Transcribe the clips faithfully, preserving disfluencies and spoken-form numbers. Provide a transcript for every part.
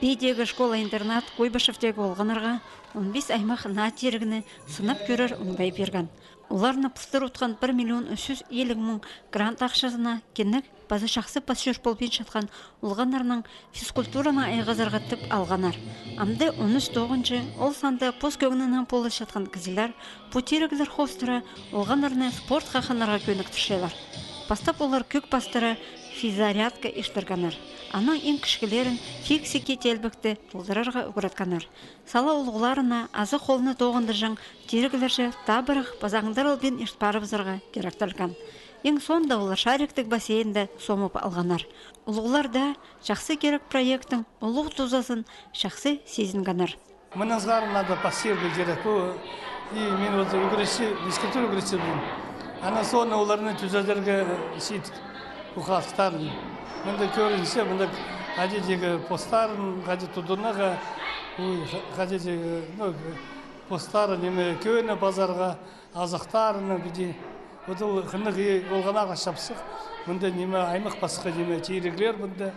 Пиидегі школа-интернат Куйбышевтегі олғаннарға он пис аймах наа тирігні сынап кӧрер оңдай пирген. Оларны пыстыр утхан пір миллион ӱс чӱс илиг муң грант ахчазына кинек паза чахсы пас-чӧр полбинчатхан олғаннарның физкультуранаң айғазарға тіп алғаннар. Амды он ӱс тоғынҷы, ол санда пос кӧңнінең полысчатхан кізілер, пу тиріглер хоостыра олғаннарны спортха хынарға кӧніктірчелер. Пастап олар кӧк пастыра физзарядка иртіргеннер. Анаң иң кічіглерін фиксики теелбекті толдырарға ӱгреткеннер. Сала улуғларына азы холны тоғындырҷаң тиріглерҷе табырах паза аңдарылбин ирт парыбызарға киректелген. Иң соонда олар шариктіг бассейнде сомып алғаннар. Улуғлар даа «Чахсы кирек» проекттің улуғ тузазын чахсы сизінгеннер. Мыннаңар надо пастирға кирек. Пу, и мин вот ӱгретчі, физкультура ӱгретчізібін. Анаң соонда оларны тӱзедерге сидік, пу хазыхтарын. Мында кӧрінче, мында хайди тігі постарын хайди тудынарға, ой, хайди тігі, ну, постарын, ниме, кӧні пазарға, азахтарынаң піди. Ол хынығ, и олғаннарға чапсых. Мында, ниме, аймах пасха, ниме, тиріглер мында.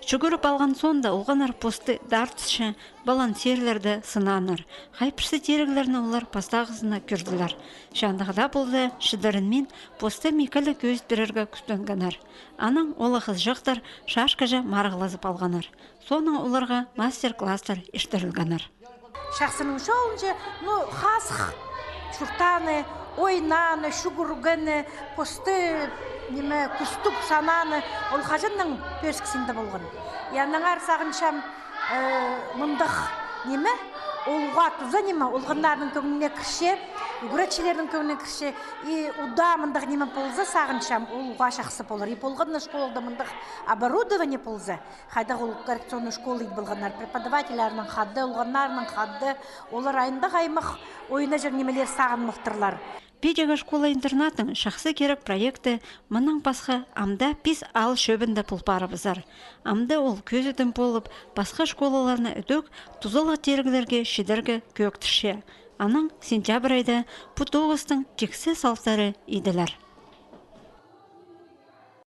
Чӱгӱріп алған соонда олғаннар посты дартысча, балансирлерді сынааннар. Хай пірсі тиріглерні олар пастағызына кӧрділер. Че андағ даа полза, чідірінмин, посты микелі кӧзіт пирерге кӱстенгеннер. Анаң ол ах ызыҷахтар шашкаҷа марығлазып алғаннар. Соонаң оларға мастер-класстар иртірілгеннер. Чахсының чолынҷа, ну, хазых чуртааны, ойнааны, чӱгӱргені, посты, ниме, кӱстіг санааны, ол хаҷаннаң пӧзік синде полған. И аннаңар сағынчам, э, мындағ ниме, ол уғаа туза ниме, олғаннарның кӧңніне кірче, ӱгретчілернің кӧңніне кірче, и удаа мындағ ниме полза, сағынчам, ол уғаа чахсы полар. И полған на школада мындағ оборудование полза, хайдағ ол коррекционный школа ит полғаннар, преподавательлернің хада, олғаннарның хада, олар андағ аймах ойнаҷаң нимелер сағынмахтырлар. Пиидегі школа-интернаттың «Чахсы кирек» проекті мыннаң пасха амды піс аал чӧбінде пол парыбызар. Амды ол кӧзідім полып, пасха школаларны ідӧк тузалығ тиріглерге чидерге кӧӧктірче. Анаң сентябрь айда пу тоғыстың тиксі салтары иділер.